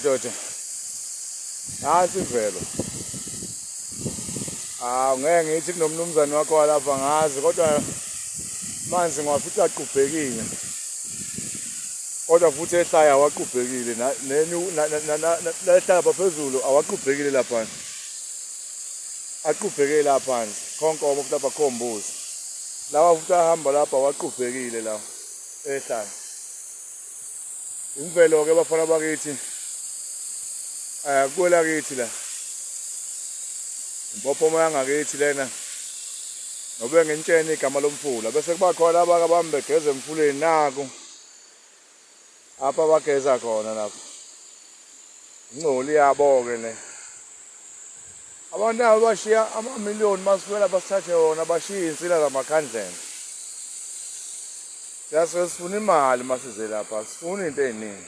Madoda. Nansi imvelo. Ah ngeke ngithi kunomnumzane wakho walapha ngazi kodwa manzi ngiwafica aqubhekile. Kodwa futhi ehlaya awaqubhekile nehlaya phezulu awaqubhekile lapha. Aqubheke la phansi. Khonkomo futhi lapha khombuzi. Lawa futhi ahamba lapha awaqubhekile lawa ehlaya. Imvelo-ke bafana bakithi um kwelakithi la impophoma yangakithi lena nobe ngintsheni igama lomfula bese kuba khona abake bami begeza emfuleni naku apha bageza khona lapho ingcoli yabo-ke le Abantu abo bashiya amamiliyoni masifika lapha sithathe wona bashiye iy'nsila zamakhandlela. Siyasuke sifuna imali masize lapha, sifuna into ey'ningi.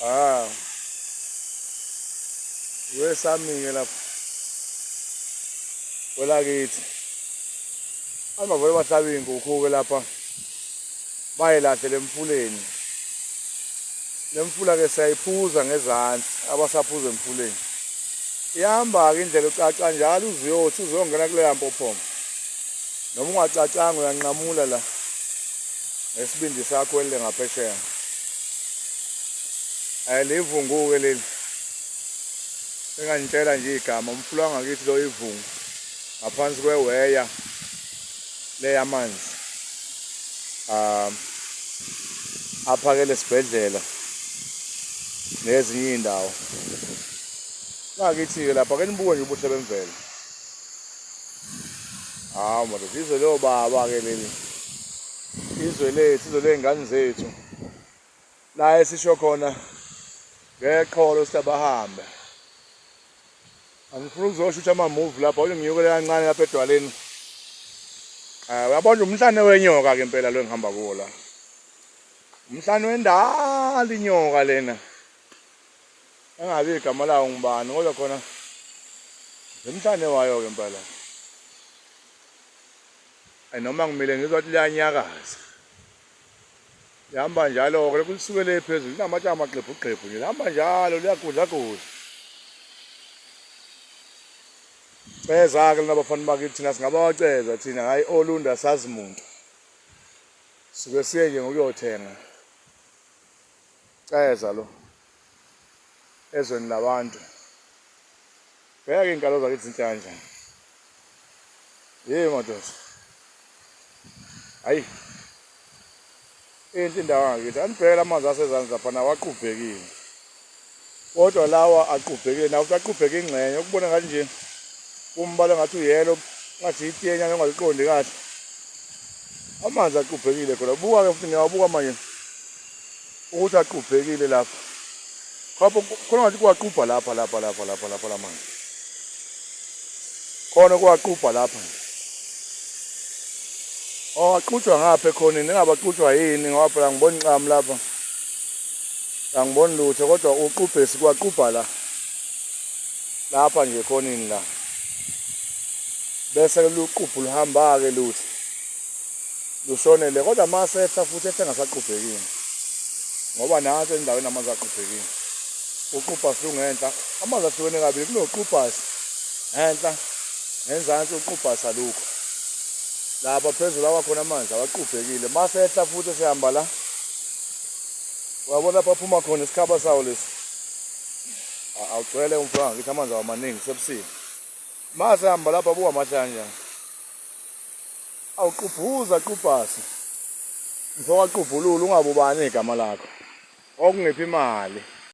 Ah. Wesami-ke lapha. Kwelakithi. Abantu bavele bahlabe iy'nkukhu-ke lapha. Bayilahlele emfuleni. Le mfula-ke siyayiphuza ngezansi, abasaphuza emfuleni. Ihamba-ke indlela ucaca njalo uze uyothi uzongena kuleya mpophoma. Noma ungacacanga uyanqamula la ngesibindi sakho welele ngaphesheya. Hayi livungu-ke leli. Senganitshela nje igama umfula wangakithi lo ivungu ngaphansi kweweya le yamanzi. Um aphakele esibhedlela nezinye iy'ndawo. Ngakithi-ke lapha ake nibuke nje ubuhle bemvelo. Hawu madoda, izwe lobaba-ke leli. Izwe lethu, izwe ley'ngane zethu. La esisho khona ngeqholo sithi abahambe. Angifuni ukuzoshutha ama-movie lapha, ake nginyukele kancane lapha edwaleni. Eh uyabona umhlane wenyoka ke impela lo engihamba kuwo la. Umhlane wendala inyoka lena. Engabe igama lawo ngubani kodwa khona emhlane wayo ke impela. Ay noma ngimile ngizwa ukuthi liyanyakaza. Lihamba njalo-ke lokhu lisukele phezulu linamatshe amagqebhugqebhu nje lihamba njalo liyagudlagudla. Ceza-ke lona bafana bakithi thina singabawaceza thina hhayi olunda sazi muntu. Suke siye nje ngokuyothenga. Ceza lo ezweni labantu. Bheka iy'nkalo zakithi zinhle kanjani. Yey madoda. Hayi. Inhle indawo angakithi. Anibhekele amanzi asezansi lapha nawo aqubhekile. Kodwa lawa aqubhekile nawo futhi aqubheke ingxenye ukubona ngathi nje umbala ngathi uyelo ngathi itiyenyana ongaliqondi kahle. Amanzi aqubhekile khona. Buka-ke futhi ngiyawabuka manje ukuthi aqubhekile lapha. Khona khona ngathi kuwaqubha lapha lapha lapha lapha lapha lamanzi. Khona kuwaqubha lapha. Oh aqutshwa ngapha ekhoneni engabe aqutshwa yini ngoba phela ngibona inqamu lapha. Angiboni lutho kodwa uqubhesi kwaqubha la. Lapha nje ekhoneni la. Bese luqubhu luhamba ke luthi. Lushonele kodwa masehla futhi ehle ngasaqubhekile. Ngoba nansi endaweni amanzi aqubhekile. Uqubhasi lungenhla, amanzi ahlukene kabili kunoqubhasi ngenhla ngenzansi uqubhasi alukho. Lapha phezulu awakhona amanzi awaqubhekile. Masehla futhi esehamba la. Uyabona lapha aphuma khona isikhaba sawo lesi. Awugcwele umfula ngakithi amanzi awamaningi sebusika. Mase hamba lapha buka amahle kanjani. Awuqubhuza qubhasi. Mfo kaqubhulula ungabubani igama lakho. Okungiphi imali.